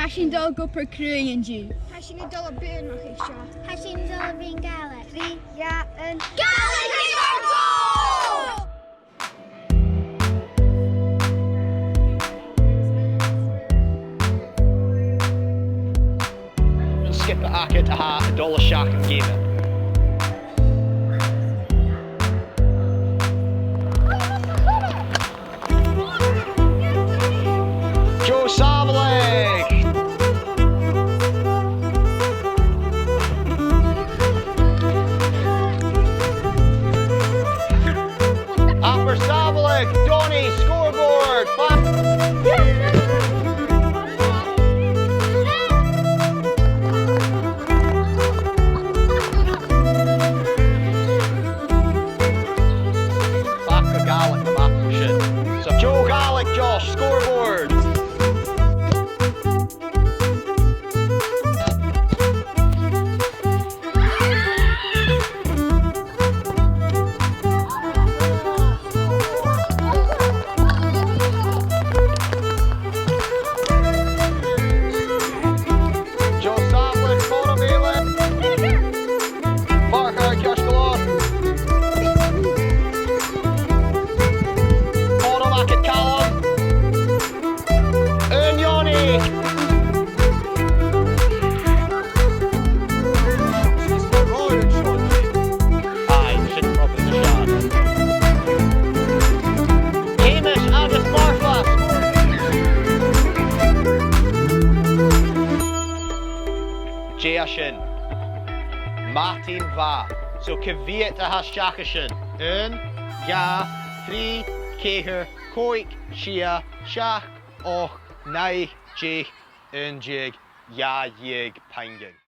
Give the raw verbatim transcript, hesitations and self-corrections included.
Tha sinn a' dol gu obair chruaidh an-diugh. Tha sinn a' dol a bhuannachadh seo. Tha sinn a' dol a bhruidhinn Gàidhlig. Three, dhà, aon. Gàidhlig air bòrd! An sgioba agad a tha a' dol a-steach dhan gheama. Joe Sàbhaileadh! Abair Sàbhaileadh, Donnie, scoreboard! Fa- Faca Gàidhlig na map sin. So, Joe Gàidhlig, Josh, scoreboard! Joe Sàbhaileadh, cothrom eile. Fàilte ceart gu leòr. Cothrom agad, Calum. Aon Johnny! Aye, sin problem na sean. Hamish agus Marfa! Dè tha sin? Madainn mhath. So, cia mheud a tha a-steach an sin? Aon, dhà, trì, ceithir, còig, sia, seachd, ochd, naoi, deich, aon deug, dhà dheug puingean.